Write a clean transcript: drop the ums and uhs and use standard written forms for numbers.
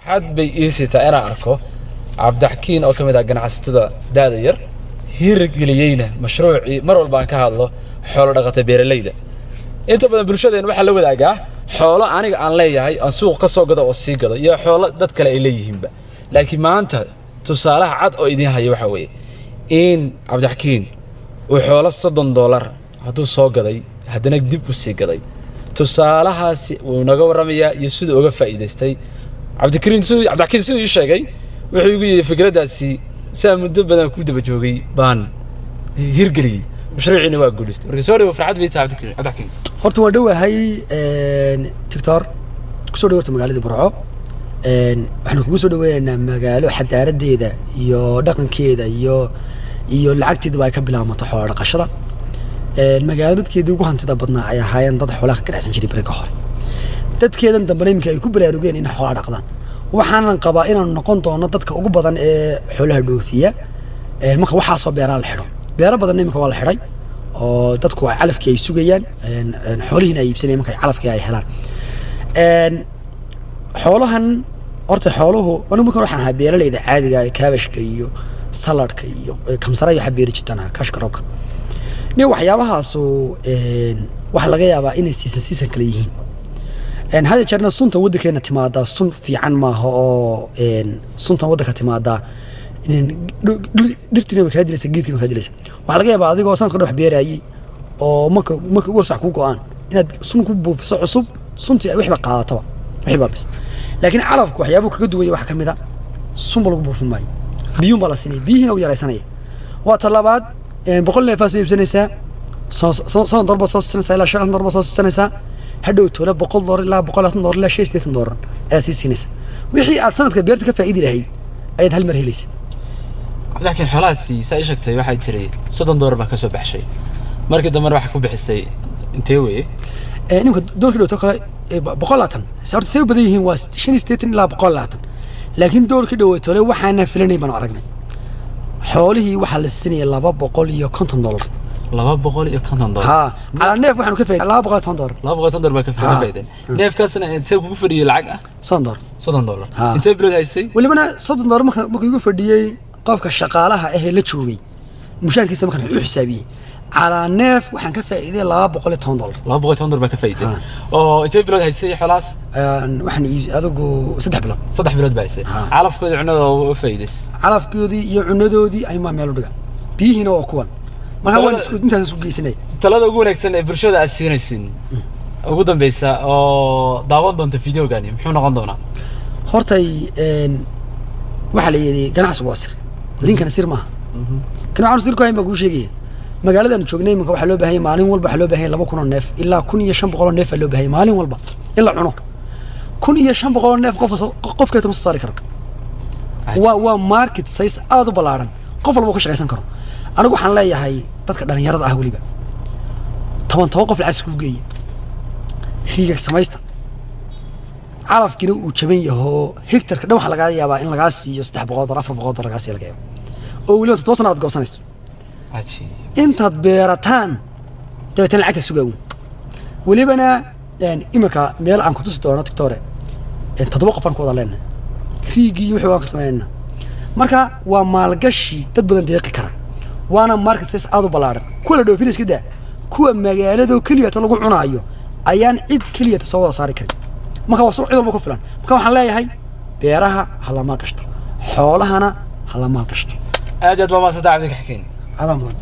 Xad bay ii sitaa inaan arko Cabdixakiin oo ka mid ah ganacsatada da'da yar, hiirigeliyeyna mashruucii mar walba aan ka hadlo, xoolo dhaqata beeralayda. Inta badan bulshadeen waxaa la wadaagaa xoolo aniga aan leeyahay, aan suuq ka soo gado oo sii gado, iyo xoolo dad kale ay leeyihiinba. Laakiin maanta tusaalaha cad oo idiin haya waxaa weeye in Cabdixakiin uu xoolo $30 hadduu soo gaday, haddana dib u sii gaday. Tusaalahaasi wuu naga warramayaa iyo siduu uga faa'iidaystay Cabdikariin. Siduu Cabdixakiin siduu ii sheegay, wuxuu igu yidhi fikraddaasi saa muddo badan ku daba joogay baan hirgeliyey, mashruuciina waa guulaystay. Marka soo dhawo, farxad bay tahay, Cabdikariin, Cabdixakiin. Horta waa dhowahay, doctor. Kusoo dhawo horta magaalada Burco. Waxaanu kugu soo dhaweynaynaa magaalo xadaaradeeda iyo dhaqankeeda iyo lacagteeduba ay ka bilaabmato xoola dhaqashada. Magaalo dadkeedii ugu hantida badnaa ay ahaayeen dad xoolaha ka ganacsan jiray beriga hore, dadkeedan dambena iminka ay ku baraarugeen in xoolaha dhaqdaan. Waxaanan qabaa inaanu noqon doono dadka ugu badan ee xoolaha dhoofiya. Marka waxaasoo beeraa la xidho, beero badan iminka waa la xidhay oo dadku ay calafkii ay sugayaan, xoolihiina ay iibsanayaan marka calafkii ay helaan. Xoolahan horta, xooluhu, anigu markan waxaan ahaa beeralayda caadiga ee kaabashka iyo saladhka iyo kamsara iyo waxa beeri jirtaan ahaa, kashka roobka nin. Waxyaabahaasu waxaa laga yaabaa inay season season kale yihiin. Had iyo jeerna sunta waddankeena timaadaa sun fiican maaha, oo suntan waddanka timaadaa dhirtiina way kaa dilaysa, geedkiina way kaa dilaysa. Waxaa laga yaabaa adigoo sanadka dhan wax beerayay oo marka warsac kuu go-aan inaad sun ku buufiso cusub, suntii ay wixba qaadataba, wixii baa bis. Laakiin calafku waxyaabuu kaga duwanya waxaa ka mid a sunba lagu buufin maayo, biyuun baa la siinaya, biyihiina uu yaraysanaya. Waa ta labaad, 100 neefaa soo iibsanaysaa, $30 baad soo siisanaysaa ilaa $50 baad soo siisanaysaa. Hadhow toole $100 ilaa $120 ilaa $85 ayaa sii siinaysa. Wixii aad sanadka beerta ka faa'iidi lahayd ayaad hal mar helaysa. Laakiin xoolahaasi, saa ii sheegtay, waxay tiri $30 baa ka soo baxshay, markii dambena waxaa ku bixisay intee weye? Ninka doorkii dhowto kale 120 horta say u badan yihiin waa 85 ilaa 120. Laakiin doorkii dhoweytole waxaana filanayn baanu aragnay. Xoolihii waxaa la siinaya $250. $250? Ha, calaa neef waxaanu ka faa'iiday $210. $210 baa ka faa'iideen. Neefkaasna intee kugu fadhiyey lacag ah? $30. $30? Ha. Intee bilood haysay? Welibana $30 markuu igu fadhiyey, qofka shaqaalaha ahee la joogay mushaarkiisa markaan u xisaabiyey, calaa neef waxaan ka faa'iiday $210. $210 baa ka faa'iiday. Oo intee bilood haysay xoolahaas? Waxaan adigu 3 bilood. 3 bilood baa haysay. Ha. Calafkoodii, cunada u faa'iidays. Calafkoodii iyo cunadoodii aymaa meel u dhigan, biyihiina waa kuwan. Marka waan intaas isku geysanay. Talada ugu wanaagsan ee bulshada aad siinaysin ugu dambeysa oo daawan doonta videogani muxuu noqon doonaa? Hortay waxaa la yidhi ganacsigu waa sir, idinkana sir maaha. Kan waxaanu sir ku hayn baa kuu sheegaya. Magaaladan joognay iminka waxaa loo baahan yahay maalin walba, waxaa loo baahan yahay 2,000 oo neef ilaa 1,500 oo neef baa loo baahan yahay maalin walba in la cuno. 1,500 oo neef qofka qof kaleeta ma soo saari karo. Waa market size aad u ballaaran, qof walba uu ka shaqaysan karo. Anigu waxaan leeyahay dadka dhalinyarada ah, weliba toban toban qof lacag iskugu geeya, riigag samaysta. Calafkiina uu jaban yaho, hectarka dhan waxaa lagaa yaabaa in lagaa siiyo $300, $400 lagaa siiyo laga yaaba, oo weliba 7 sana aad goosanayso. Cajiib. Intaad beerataan dabeetana lacagta sugaawo. Welibana iminka meel aan ku tusi doono, tictore, toddoba qof aan ku wada leenahay riigii, wixii waan ka samaynayna. Marka waa maalgashi dad badan deeqi kara, waana market size aad u ballaaran. Kuwa la dhoofina iska daa, kuwa magaaladoo keliyata lagu cunaayo ayaan cid keliyata soo wada saari karin. Marka waa suuq cid walba ku filan. Marka waxaan leeyahay beeraha ha la maalgashto, xoolahana ha la maalgashto. Aad iyo aad baa mahadsantahay, Cabdixakiin. Adaa mudan.